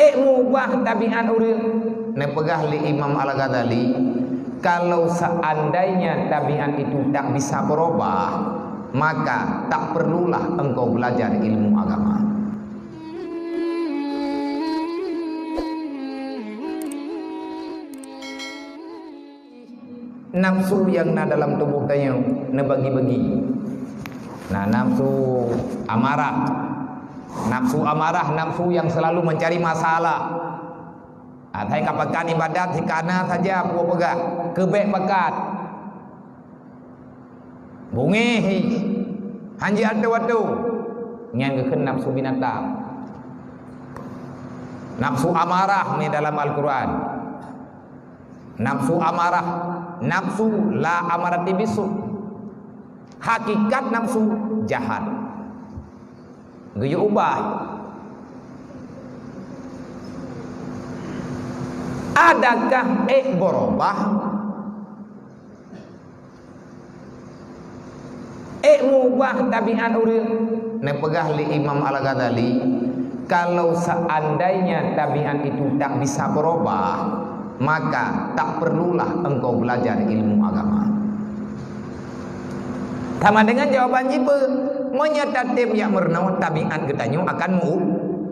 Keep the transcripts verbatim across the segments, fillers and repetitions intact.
Ék mubah tabiat ureuëng. Neupeugah lé Imam Al-Ghazali, kalau seandainya tabiat itu tak bisa berubah, maka tak perlulah engkau belajar ilmu agama. Nafsu yang na dalam tubuh tanyoe neubagi-bagi. Na nafsu amarah. Nafsu amarah, nafsu yang selalu mencari masalah. Asai ka pakat ibadat, sikana saja peue peugah, keubek pakat. Bungéh, hanjeuet atoe-atoe. Nyan geukheun nafsu binatang. Nafsu amarah ni dalam Al-Quran. Nafsu amarah, nafsu la amarati bisu. Hakikat nafsu jahat. Geuyue ubah. Adakah ék berubah? Ék mubah tabiat ureuëng. Neupeugah lé Imam Al-Ghazali, kalau seandainya tabiat itu tak bisa berubah, maka tak perlulah engkau belajar ilmu agama. Sama dengan jawaban jipeue, meunyoe tatem jak meurunoe, tabiat geutanyoe akan mu-,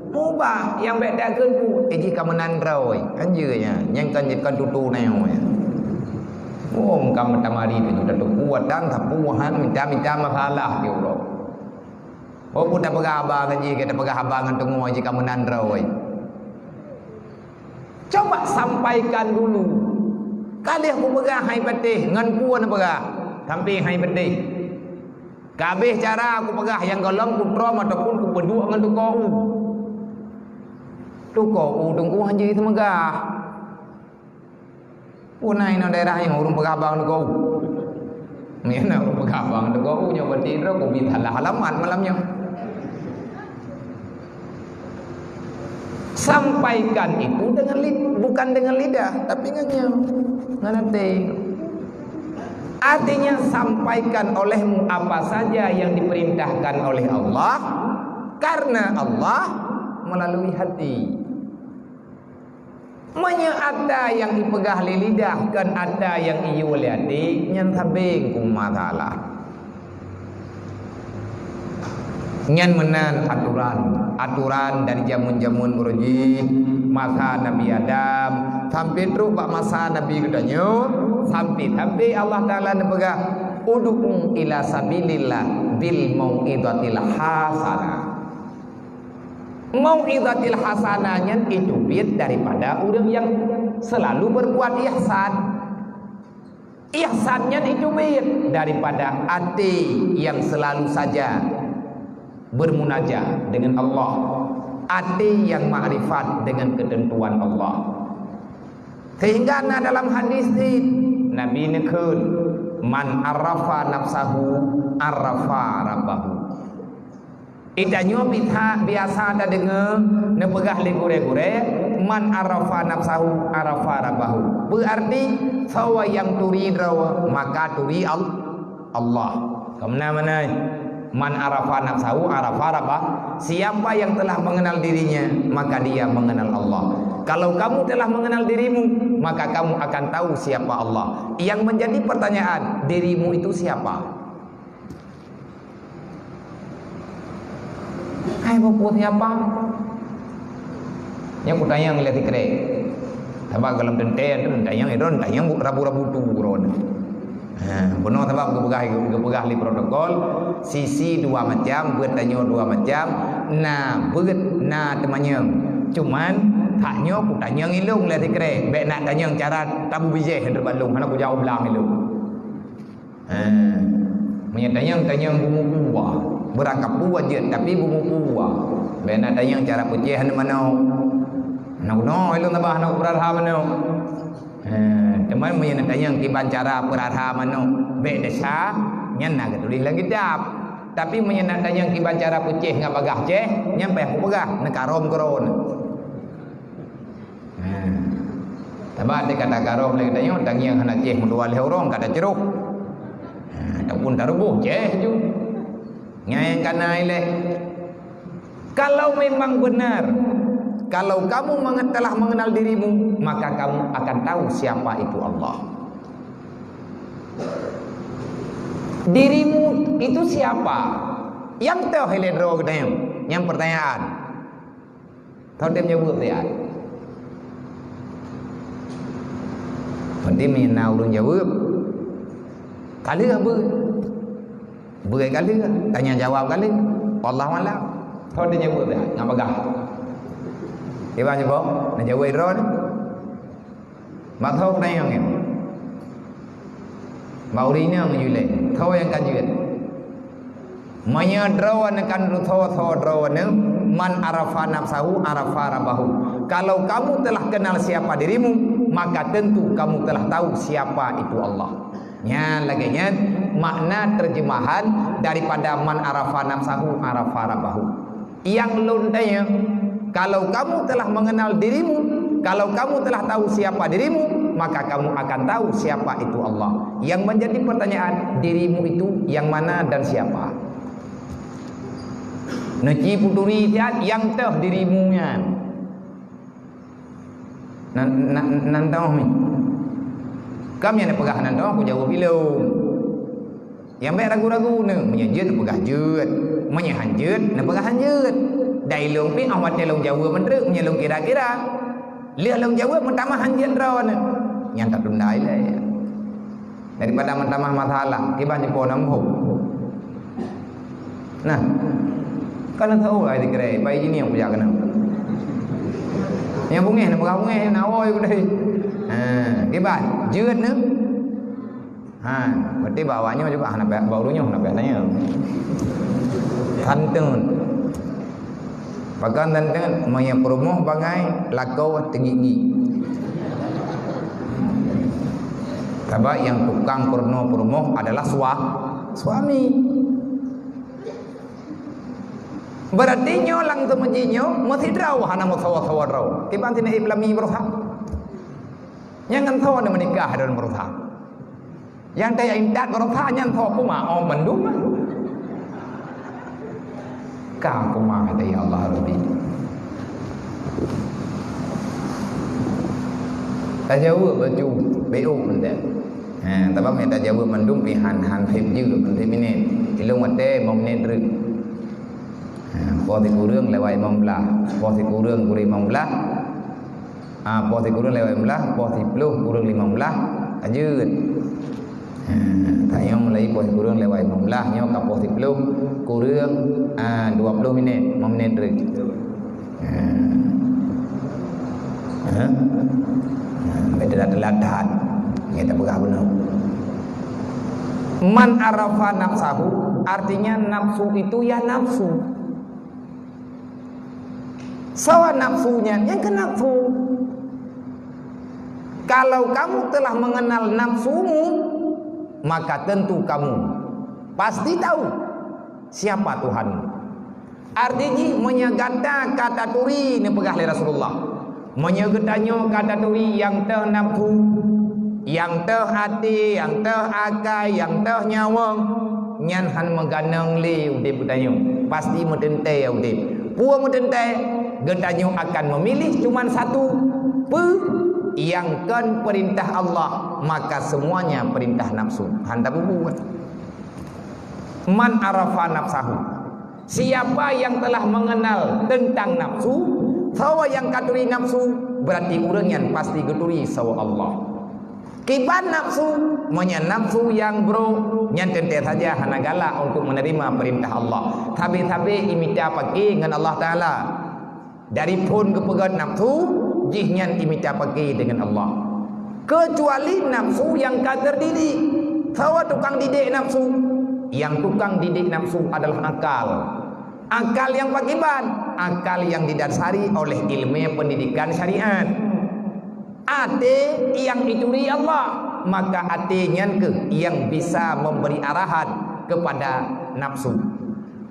mubah. Nyang bék takheun peue, eh, jih ka meunan droe. Kan jeuet nyan, nyang kan, kan tutoe nyoe. Oh, ka meutamari tu, tatupeue watang, sapeue han, mita-mita masalah di uroe. Oh, peue tapeugah haba ngon jih, ka tapeugah haba ngon teungoh jih ka meunan droe. Coba sampaikan dulu. Ka lheueh kupeugah hai patéh, ngon peue neupeugah? Sampai hai patéh. Ka habéh cara kupeugah nyang gohlom kutrom ataupun kupeuduek ngon tukoe u. Tukoe u teungku hana jeuet seumeugah. Puna inoe daerah nyoe ureuëng peugah haba ngon tukoe u. Nyan ureuëng peugah haba ngon tukoe u nyoe berarti droe kubi salah alamat malam nyoe. Sampaikan itu dengan lid-, bukan dengan lidah, tapi ngon nyoe, ngon até. Artinya, sampaikan olehmu apa saja yang diperintahkan oleh Allah, karena Allah melalui hati. Meunyoe ata nyang ipeugah lé lidah kon ata nyang iyue lé até, nyan sabe keu masalah. Nyan meunan atoran, atoran dari jameun-jameun uroe jih, masa Nabi Adam, sampai trok bak masa Nabi geutanyoe, sampai-sampai Allah Taala neupeugah, "Ud'u ila sabilillah bil mau'izatil hasanah." Mau'izatil hasanah nyan iteubiet daripada ureuëng nyang selalu berbuat ihsan. Ihsan nyan iteubiet daripada até nyang selalu saja bermunajat dengan Allah, até nyang makrifat dengan keuteuntuan Allah. Sehingga na dalam hadis cit, Nabi neukheun, "Man arafa nafsahu, arafa rabbahu." Geutanyoe biasa, biasa tadeungoe neupeugah lé gurée-gurée, "Man arafa nafsahu, arafa rabbahu." Berarti, soe nyang turi droe, maka turi Al-, Allah. Keu meunan meunan, "Man arafa nafsahu, arafa rabbah." Siapa yang telah mengenal dirinya, maka dia mengenal Allah. Kalau kamu telah mengenal dirimu, maka kamu akan tahu siapa Allah. Yang menjadi pertanyaan, dirimu itu siapa? Hai, peue siapa? Nyan kutanyong lé sikrek. Sabab gohlom teuntée tu tanyong, eh, droe tanyong rabu-rabu tu droe. Ha, bunoe sabab geupeugah, geupeugah lé protokol, sisi dua macam, beuet tanyoe dua macam, na beuet, na teumanyong. Cuman, hak nyoe kutanyong ilong lé sikrek, bék na tanyong cara tabu bijéh teubak lôn, hana kujaweueb lam ilong. Ha. Meunyoe tanyong, tanyong beumupu wa. Beurangkapeue jeuet, tapi beumupu wa. Bék na tanyong cara peucéh aneuk manok. Hana geuno, ilong tabah hana peurara manok. Ha, teuma meunyoe na tanyong kiban cara peurara manok, bék desya, nyan na geutuléh lam kitab. Tapi meunyoe na tanyong kiban cara peucéh ngon bagaih céh, nyan payah kupeugah, neukarôm keudroe. Ha. Sabab di kata karôm lé geutanyoe, tangieng hana céh meudua lhée ureuëng ka tacroh. Ha, ataupun taruboh céh ju. Nyan nyang kana ilée. Kalau memang benar Kalau kamu menge-, telah mengenal dirimu, maka kamu akan tahu siapa itu Allah. Dirimu itu siapa? Nyang toh ilée droe geutanyoe? Nyang pertanyaan. Thon tem jaweueb siat. Penting na ureuëng jaweueb. Ka lheueh beuet. Beuet ka lheueh, tanya jawab ka lheueh. Wallahu a'lam. Thon tem jaweueb siat, nggak peugah. Iban nyoe, na jaweueb droe. Bak tho tanyong nyan. Bak ureuëng inong julée, tho nyang ka jeuet. Meunyoe droeneuh kan tho-tho droeneuh, "Man arafa nafsahu arafa rabbahu." Kalau kamu telah kenal siapa dirimu, maka tentu kamu telah tahu siapa itu Allah. Nyan lagée nyan makna terjemahan daripada "Man arafa nafsahu arafa rabbahu." Nyang lôn tanyong, kalau kamu telah mengenal dirimu, kalau kamu telah tahu siapa dirimu, maka kamu akan tahu siapa itu Allah. Yang menjadi pertanyaan, dirimu itu yang mana dan siapa? Neuci peuturi siat nyang toh dirimu nyan. Nan, nan, nan toh mi. Kam nyang neupeugah nan toh, kujaweueb ilôn. Nyang bék ragu-ragu neuh, meunyoe jeuet neupeugah jeuet, meunyoe han jeuet neupeugah han jeuet. Dan ilôn pih óh watée lôn jaweueb meutreuk, meunyoe lôn kira-kira. Lheueh lôn jaweueb meutamah han jeuet droeneuh. Nyan tatunda ilée. Daripada meutamah masalah, kiban jipo na muphom. Nah, kana tahu ai dikira, pai jini nyang puja keunan. Nyang bungéh, na peugah bungéh, na awai kudai. Ha, kiban, jeuet neuh. Ha, berarti bak awak nyoe juga hana payah, bak ureuëng nyoe hana payah tanya. Tanteun. Pakon tanteun, meunyoe peurumoh bangai, lakoe teungiek-ngiek. Sabab nyang tukang peurunoe peurumoh adalah sua-, suami. Berarti nyoe lam teumeuji nyoe meusidroe hana meusawa-sawa droe. Kiban sinoe Iblami beureusa. Nyang ngon soe na meunikah dan beureusa. Nyang taya intat beureusa nyan soe puma? Oh, mandum. Ka puma kata, "Ya Allah Rabbi." Tajaweueb bacut, beok mantong. Ha, tabang nyang tajaweueb mandum pih han, han seb jeuet, han seb minét. Ilôn watée limong minét treuk. Ha, poh sikureueng lewat limong blaih. Poh sikureueng kureueng limong blaih. Ha, poh sikureueng lewat limong blaih, poh siploh kureueng limong blaih, ka jeuet. Ha, tanyoe mulai poh sikureueng lewat limong blaih, nyoe ka poh siploh kureueng, ha, dua ploh minét, lima minét treuk. Ha. Ha? Ha, beda telat that. Nyoe tapeugah bunoe. Man arafa nafsahu, artinya nafsu itu ya nafsu. Soe nafsu nyan? Nyang keu nafsu. Kalau kamu telah mengenal nafsumu, maka tentu kamu pasti tahu siapa Tuhanmu. Arti jih, meunyoe gata ka taturi, neupeugah lé Rasulullah, meunyoe geutanyoe ka taturi nyang teuh nafsu, nyang teuh até, nyang teuh akai, nyang teuh nyawöng, nyan han meuganöng lé udeb geutanyoe, pasti meuteuntée udeb. Peue meuteuntée? Geutanyoe akan meumilih cuman satu, peue nyang kon peurintah Allah, maka semuanya perintah nafsu. Han tapeubuet. Man arafa nafsahu. Siapa yang telah mengenal tentang nafsu, soe nyang ka turi nafsu, berarti ureuëng nyan pasti geuturi soe Allah. Kiban nafsu, meunyoe nafsu nyang brok, nyan teuntée saja hana galak untuk menerima perintah Allah. Sabe-sabe imita paké ngon Allah Taala. Dari phon geupeugét nafsu, jihnyan imita paké deungon Allah. Keucuali nafsu nyang ka teudidik. Soe tukang didik nafsu? Nyang tukang didik nafsu adalah akal. Akal nyang pakriban? Akal nyang didasari oleh ileumé peundidikan syariat. Até nyang jituri Allah, maka até nyan kheueh nyang bisa memberi arahan kepada nafsu.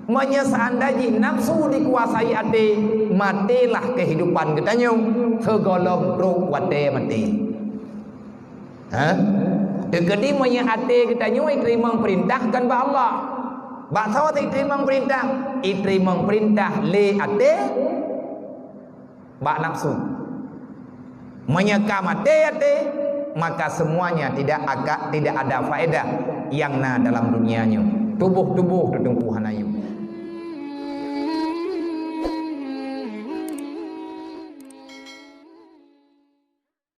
Meunyoe seandai jih nafsu dikuasai até, matélah kehidupan geutanyoe sigohlom trok watée maté. Ha? Teukeudi meunyoe até geutanyoe jiteurimong peurintah kon bak Allah. Bak soe jiteurimong peurintah? Jiteurimong peurintah lé até. bak nafsu. Meunyoe ka maté até, maka semuanya tidak aka-, tidak ada faedah nyang na dalam dunia nyoe. Tuboh-tuboh teuh Teungku hana yum.